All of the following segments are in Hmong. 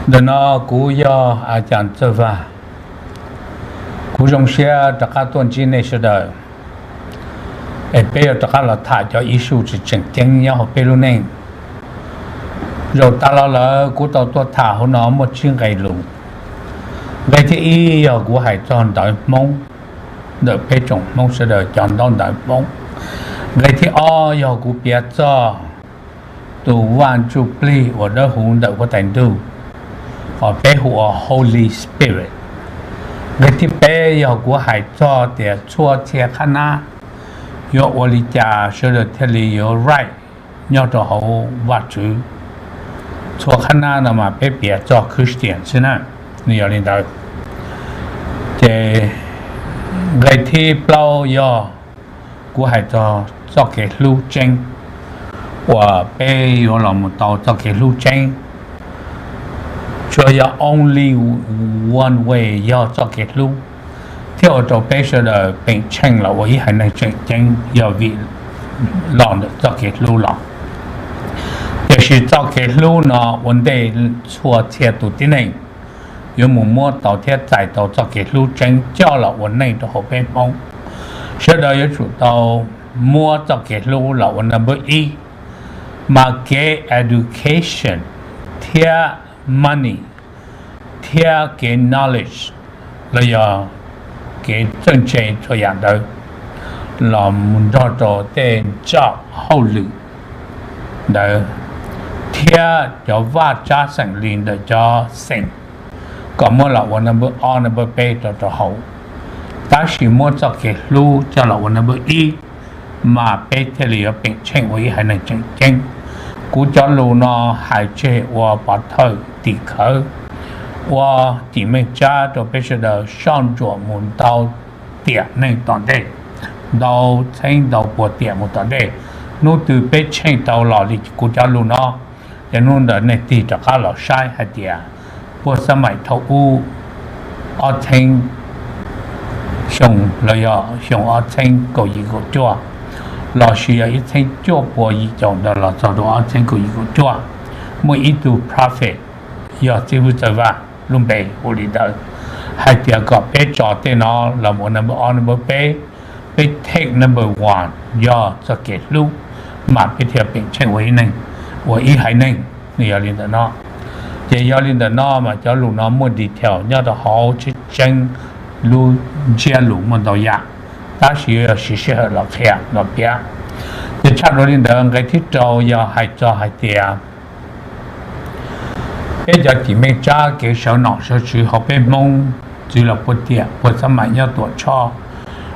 Ntawm no kuv yog A Cas Txawj Vaj. Kuv zoo siab rov qab tuaj ntsib nej sawv daws, es peb yuav rov qab los tham cov issue tseem tseem ceeb nyob hauv peb lub neej. Zaum tas los lawm kuv tau tuaj tham hauv no muaj tsib nqe lus. Nqe thib ib yog kuv hais txog ntawv Hmoob, ntawm peb tsoom Hmoob sawv daws cov ntaub ntawv Hmoob. Nqe thib ob yog kuv piav txog tus Vaj Ntsuj Plig uas dawb huv ntawm huab tais ntuj, uas peb hu ua Holy Spirit. Nqe thib peb yog kuv hais txog tias txhua txhia qhab nab yuav ua li cas sawv daws thiaj li yuav right nyob rau hauv Vajtswv. Txhua qhab nab no mas peb piav txog Christian xwb na, nws yog li ntawd. Ces nqe thib plaub yog kuv hais txog txoj kev hlub tseeb, uas peb yuav los mus tau txoj kev hlub tseeb. Tsuas yog only one way, yog txoj kev hlub thiaj ua rau peb sawv daws peem tsheej los ua ib haiv neeg tseem ceeb, yog vim los ntawm txoj kev hlub los. Tiam sis txoj kev hlub no ua ntej txhua txhia tus tib neeg yuav mus muab tau thiab txais tau txoj kev hlub tseeb coj los ua neej rau hauv peb Hmoob. Sawv daws yuav tsum tau muab txoj kev hlub los ua number ib, mas kev education thiab money thiab kev knowledge los yog kev txawj ntse txhua yam ntawd los mus nrog rau tej ntsaum hauj lwm ntawd thiab cov vaj tsab xeem li ntawm cov xeem kom muab los ua number ob number peb rau rau hauv. Tab sis muab txoj kev hlub coj los ua number ib, mas peb thiaj li yuav peem tsheej ua ib haiv neeg tseem ceeb. Kuv cov lus no hais tseg ua pov thawj tim khawv, ua cim meej tsab rau peb sawv daws soj ntsuam mus ntau tiam neej tom ntej, ntau txheeb ntau pua tiam mus tom ntej. Hnub twg peb tsheej tau los li kuv cov lus no, ces hnub ntawd nej tig rov qab los saib hais tias puag xab maim thaum ub ob txheeb xyoo los yog xyoo ob txheeb kaum yim kaum cuaj, lossis yog ib txheeb cuaj pua yim caum ntawd los txog rau ob txheeb kaum yim kaum cuaj, muaj ib tug prophet yog Txiv Hwj Txawj Vaj lub npe hu li ntawd, hais tias kom peb tso tej no los mus number ob number peb, peb take number one yog txoj kev hlub, mas peb thiaj peem tsheej ua ib neeg, ua ib haiv neeg. Nws yog li ntawm no. Ces yog li ntawm no mas cov lus no muaj detail nyob rau hauv tseeb tseeb lub ntsiab lus muaj ntau yam, tab sis yuav siv sij hawm los qhia los piav. Ces tshaj dua li ntawd nqe thib rau yog hais txog hais tias peb cov cim meej tsab kev sawv nom sawv tswv hauv peb Hmoob txwv los puag tiam puag xab maim nyob Tuam Tshoj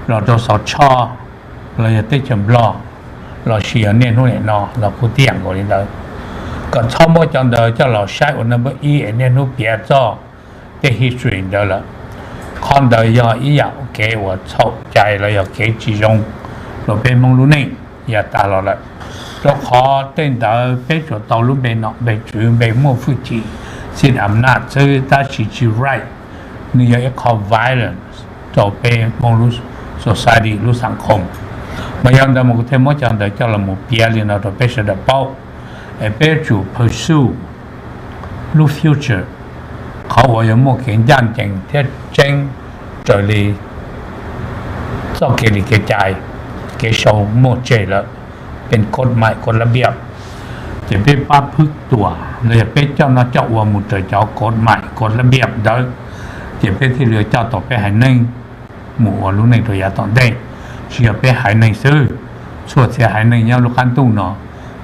los rau Xov Tshoj los yog teb chaws Nplog lossis yog niaj hnub nim no los kuj tib yam nkaus li ntawd. Kom txhob muab cov ntawd coj los saib ua number ib es niaj hnub piav txog tej history ntawd lawm. Qhov ntawd yog ib yam kev uas txhaum cai los yog kev tsis zoo rau peb Hmoob lub neej yav tas los lawm. Rau qhov tej ntawd peb tsuas tau lub npe nom npe tswv, npe muaj hwj chim, xij am naj xwb, tab sis tsis right. Nws yog ib qho violence rau peb Hmoob lub society, lub xam khoo. Mas yog ntawd mas kuv thiaj muab cov ntawd coj los mus piav li no rau peb sawv daws paub, es peb yuav tsum pursue lub future, qhov uas yuav muaj kev ncaj ncees thiab tseeb raws li txoj kev li kev cai, kev sau muaj tseg lawm, peb kod maim kod lab npiab. Ces peb pab phwb tuam los yog peb coj noj coj ua mus raws cov kod maim kod lab npiab ntawd, ces peb thiaj li coj tau peb haiv neeg mus ua lub neej rau yav tom ntej. Tsis yog peb haiv neeg xwb, txhua txhia haiv neeg nyob lub qab ntuj no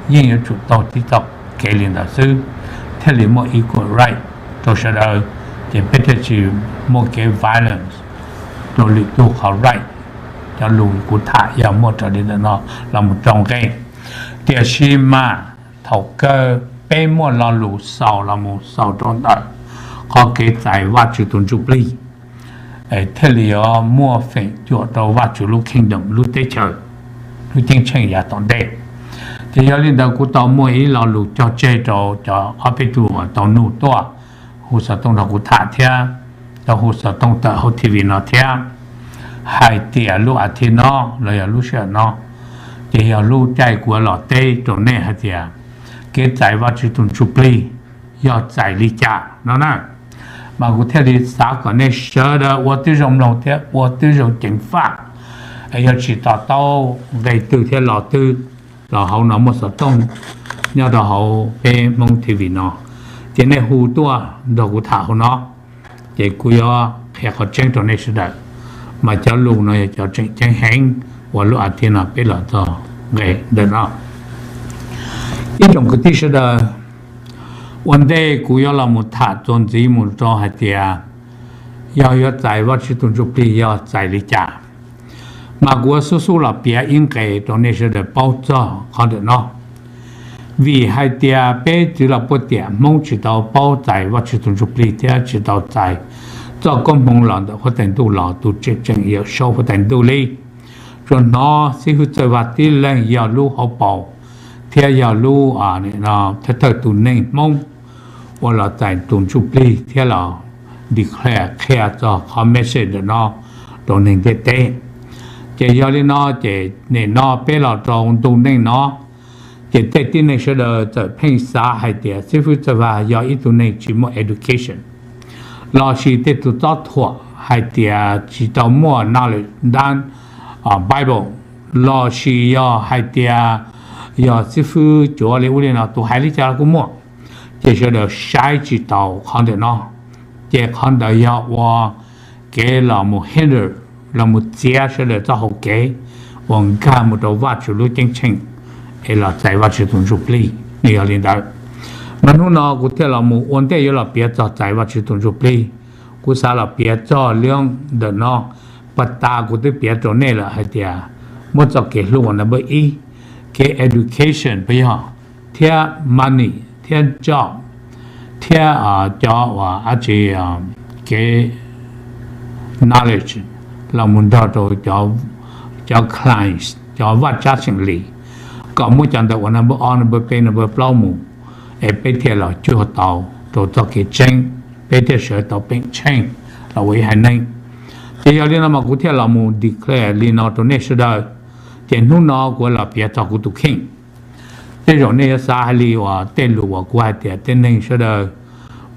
yeej yuav tsum taug tib txoj kev li ntawd xwb, thiaj li muaj equal right rau sawv daws, ces peb thiaj tsis muaj kev violence rau lwm tug qhov right. Cov lus kuv tham yog muaj raws li ntawm no los mus rau nqe. Tiam sis mas thaum kawg peb muaj lo lus xaus los mus xaus rau ntawm qhov kev txais Vajtswv tus ntsuj plig, thiaj li yuav muaj feem cuam rau Vajtswv lub kingdom, lub teb chaws, lub ceeb tsheej yav tom ntej. Ces yog li ntawd kuv tau muaj ib lo lus cog tseg rau cov ob peb tug uas tau nug tuaj, hu xov tooj nrog kuv tham thiab, tau hu xov tooj tawm hauv T V no thiab, hais tias lub as thiv no los yog lub sij hawm no, ces yog lub caij kuv los teb rau nej hais tias kev txais Vajtswv tus ntsuj plig yog txais li cas no na. Mas kuv thiaj li xav kom nej sawv daws ua tib zoo mloog thiab ua tib zoo ceev faj, yog tsis to taub nqe twg thiab lo twg los hauv no muaj xov tooj nyob rau hauv peb Hmoob T V no, ces nej hu tuaj nrog kuv tham hauv no, ces kuv yuav qhia qhov tseeb rau nej sawv daws. Mas cov lus no yog cov tseem ceeb heev uas lub a thiv no peb los txog nqe ntawm no. Ib tsoom kwv tij sawv daws, ua ntej kuv yuav los mus tham txuas ntxiv mus rau hais tias yog yuav txais Vajtswv tus Ntsuj Plig yog txais li cas, mas kuv yuav xub xub los piav ib nqe rau nej sawv daws paub txog qhov ntawm no. Vim hais tias peb txwv los puag tiam Hmoob tsis tau paub txais Vajtswv tus Ntsuj Plig thiab tsis tau txais txoj koob hmoov los ntawm Huab Tais Ntuj los tus tseem tseem Yawm Saub Huab Tais Ntuj li. Tsuas hnov xib hwb Txawj Vaj tib leeg yog lub hauv paus thiab yog lub thawj thawj tus neeg Hmoob uas los txais tus Ntsuj Plig thiab los declare qhia txog qhov message ntawm no rau neeg ntiaj teb. Ces yog li no ces nim no peb los rau ntu neej no, ces tej tib neeg sawv daws txawm pheej xav hais tias xib hwb Txawj Vaj yog ib tug neeg tsis muaj education, lossis tej tus txob thuam hais tias tsis tau muaj knowledge ntab Bible, lossis yog hais tias yog xib hwb cuav li ub li no, tus hais li cas los kuj muaj. Ces sawv daws saib tsis taus qhov ntawm no, ces qhov ntawd yog ua kev los mus hinder, los mus txiav sawv daws txoj hau kev uas nkag mus rau Vajtswv lub ceeb tsheej es los txais Vajtswv tus Ntsuj Plig. Nws yog li ntawd, mas hnub no kuv thiaj los mus ua ntej yuav los piav txog txais Vajtswv tus Ntsuj Plig, kuv xav los piav txog lub ntawm no. Pas tas kuv twb piav rau nej lawm hais tias muab txoj kev hlub ua number ib, kev education puas yog, thiab money thiab job, thiab cov uas dab tsi, kev knowledge los mus nrog rau cov clients, cov vaj tsab xeem lis, kom muab cov ntawd ua number ob, number peb, number plaub mus, es peb thiaj los cuag tau rau txoj kev tseeb, peb thiaj sawv tau peem tsheej los ua ib haiv neeg. Ces yog li no mas kuv thiaj los mus declare li no rau nej sawv daws. Ces hnub no kuv los piav txog kuv tus kheej. Tej zaum nej yuav xav hais li uas tej lus uas kuv hais tias tej neeg sawv daws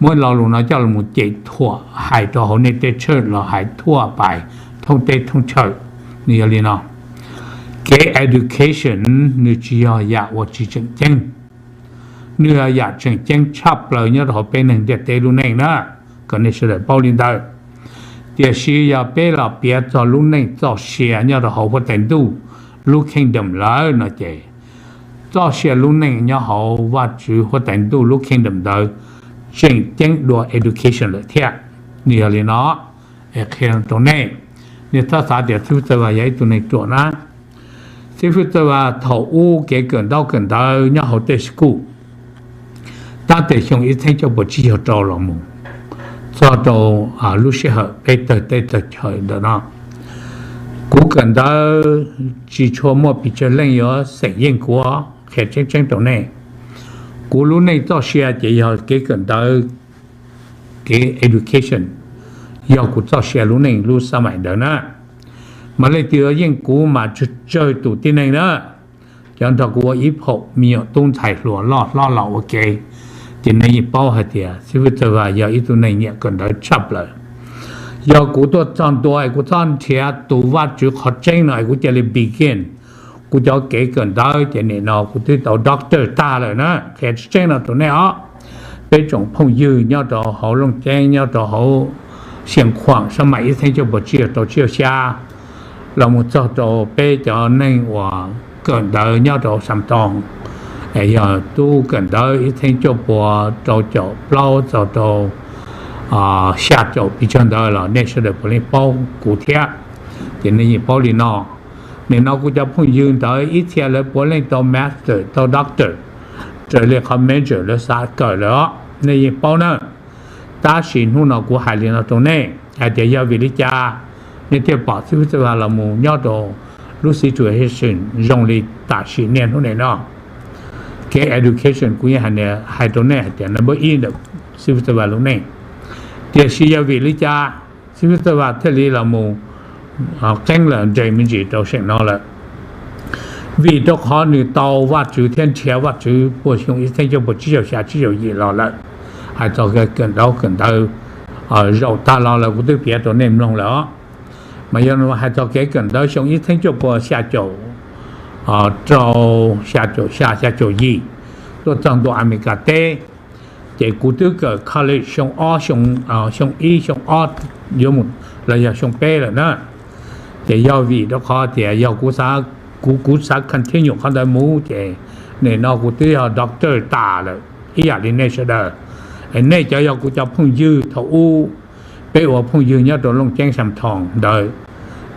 muab lo lus no coj los cem thuam hais rau hauv nej tej church los hais thuaj pais thoob teb thoob chaw. Nws yog li no, kev education nws tsis yog yam uas tsis tseem ceeb, nws yog yam tseem ceeb tshaj plaws nyob rau hauv peb neeg ntiaj teb lub neej na, kom nej sawv daws paub li ntawd. Tiam sis yog peb los piav txog lub neej txoj sia nyob rau hauv Huab Tais Ntuj lub kingdom lawm no ces, txoj sia lub neej nyob hauv Vajtswv Huab Tais Ntuj lub kingdom ntawd tseem ceeb dua education lawm thiab. Nws yog li no, es qhia rau nej, nej txhob xav tias xib hwb Txawj Vaj yog ib tug neeg ruam na. Xib hwb Txawj Vaj thaum ub kev kawm ntaub kawm ntawv nyob hauv tej school, tab tes xyoo ib txheeb cuaj puas tsib caug rau los mus txog rau lub sij hawm peb tawg teb tawg chaw ntawm no, kuv kawm ntawv tsis tshua muaj pes tsawg leej yuav xeem yeej kuv. Qhia tseeb tseeb rau nej, kuv lub neej txoj sia ces yog kev kawm ntawv, kev education, yog kuv txoj sia lub neej lub xab maim ntawd na. Mas leej twg yeej kuv mas tsawg tsawg tus tib neeg na, cov nrog kuv ua ib phaum me nyuam tub ntxhais hluas loj hlob los ua ke, ces nej yeej paub hais tias xib hwb Txawj Vaj yog ib tug neeg nyiam kawm ntawv tshaj plaws. Yog kuv tuaj txog ntua es kuv txhob nrhiav tus Vajtswv qhov tseeb no es kuv cia li begin kuv cov kev kawm ntawv ces nim no kuv twb tau doctor tag lawm na. Qhia tseeb tseeb no rau nej os, peb tsoom phooj ywg nyob rau hauv Looj Ceeb, nyob rau hauv Xeev Khuam, xab maim ib txheeb cuaj puas tsib caug rau tsib caug xya los mus txog rau peb cov neeg uas kawm ntawv nyob rau Xam Toos, yog tub kawm ntawv ib txheeb cuaj puas rau caum plaub txog rau xya caum pes tsawg ntawd los nej sawv daws puav leej paub kuv thiab. Ces nej yeej paub li no, nim no kuv cov phooj ywg ntawd ib txhia lawv puav leej tau master tau doctor, raws li qhov major lawv xav kawm lawm os, nej yeej paub na. Tab sis hnub no kuv hais li no rau nej hais tias yog vim li cas nej thiaj pom xib hwb Txawj Vaj los mus nyob rau lub situation zoo li tam sim niaj hnub nim no. Kev education kuv yeej hais rau nej hais tias number ib ntawm xib hwb Txawj Vaj lub neej. Tiam sis yog vim li cas xib hwb Txawj Vaj thiaj li los mus qeeb lawm nres me ntsis rau seem no lawm? Vim rau qhov nws tau Vajtswv thiab nrhiav Vajtswv puag xyoo ib txheeb cuaj puas tsib caug xya tsib caug yim los lawm. hais txog kev kawm ntaub kawm ntawv zaum tag los lawm kuv twb piav rau nej mloog lawm os. Mas yog hais txog kev kawm ntawv xyoo ib txhiab cuaj pua xya caum rau, xya caum xya, xya caum yim, tuaj txog ntua Amelikas teb, ces kuv twb kawm college xyoo ob, xyoo ib, xyoo ob, yuav mus los yog xyoo peb lawm na. Ces yog vim rau qhov tias yog kuv, kuv xav continue qhov ntawd mus ces nim no kuv twb yog doctor tas lawm ib yam li nej sawv daws. Nej cov yog kuv cov phooj ywg thaum ub, peb ua phooj ywg nyob rau Looj Ceeb Xas Thoos ntawd,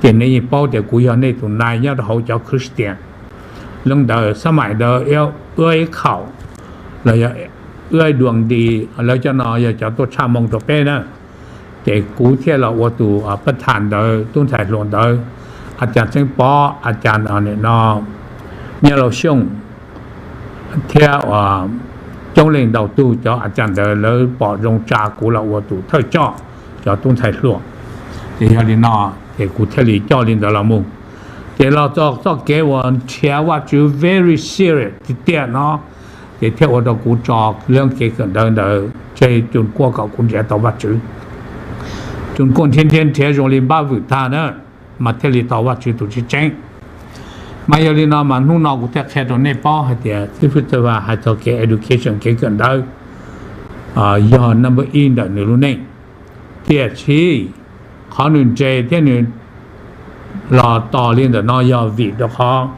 ces nej yeej paub tias kuv yog nej tus nai nyob rau hauv cov Christian. Lub ntawd xab maim ntawd wb ib khaum los yog wb ib duas nti, lawv cov no yog cov tuaj tshaj moo rau peb na. Ces kuv thiaj los ua tus pab thas ntawd, tub ntxhais hluas ntawd, a cas Txeeb Pov, a cas no Nyiaj Lauj Xyooj, thiab coob leej ntau tug cov a cas ntawd lawv pom zoo tsa kuv los ua tus thawj coj cov tub ntxhais hluas. Ces yog li no, ces kuv thiaj li coj li ntawd los mus. Ces los txog txoj kev uas nrhiav Vajtswv very serious tiag tiag no, ces thiaj ua rau kuv tso lub kev kawm ntawv ntawd tseg, Tsuj Kuaj kom kuv nrhiav tau Vajtswv. Tsuj Kuaj nrhiav nrhiav nrhiav zoo li npaj vwm tag na, mas thiaj li tau Vajtswv tus tseeb tseeb. Mas yog li no mas hnub no kuv thiaj qhia rau nej paub hais tias xib fwb Txawj Vaj hais txog kev education, kev kawm ntawv, yog number ib ntawm nws lub neej. Tiam sis qhov nws nres thiab nws los tos li ntawm no yog vim rau qhov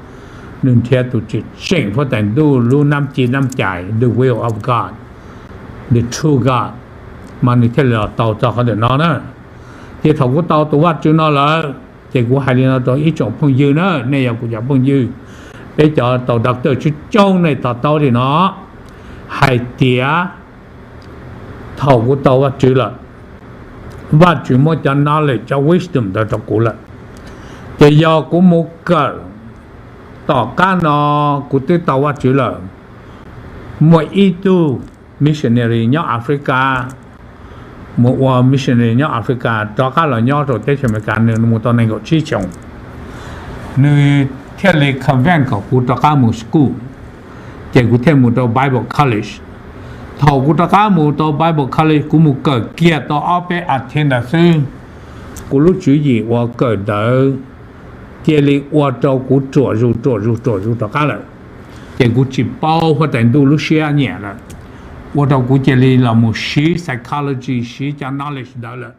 nws nrhiav tus tseem tseem huab tais ntuj lub nab ci nab cai, the will of God, the true God, mas nws thiaj li los tau txog qhov ntawm no na. Ces thaum kuv tau tus Vajtswv no lawm, ces kuv hais li no rau ib tsoom phooj ywg na, nej yog kuv cov phooj ywg, peb cov tau doctor coob coob nej to taub li no, hais tias thaum kuv tau Vajtswv lawm, Vajtswv muab cov knowledge, cov wisdom ntawd rau kuv lawm. Ces yog kuv mus kawm, tom qab no kuv twb tau Vajtswv lawm, muaj ib tug missionary nyob Africa, mus ua missionary nyob Africa, rov qab los nyob rau teb chaws Amelikas, nws mus tau nees nkaum tsib xyoos, nws thiaj li convince kom kuv rov qab mus school. Ces kuv thiaj mus rau Bible College. Thaum kuv rov qab mus tau Bible College, kuv mus kawm kiag tau ob peb a thiv ntawd xwb, kuv lub tswv yim uas kawm ntawd cia li ua rau kuv ruam zus ruam zus ruam zus rov qab lawm. Ces kuv tsis paub huab tais ntuj lub siab nyiam lawm, ua rau kuv cia li los mus siv psychology, siv cov knowledge ntawd lawm.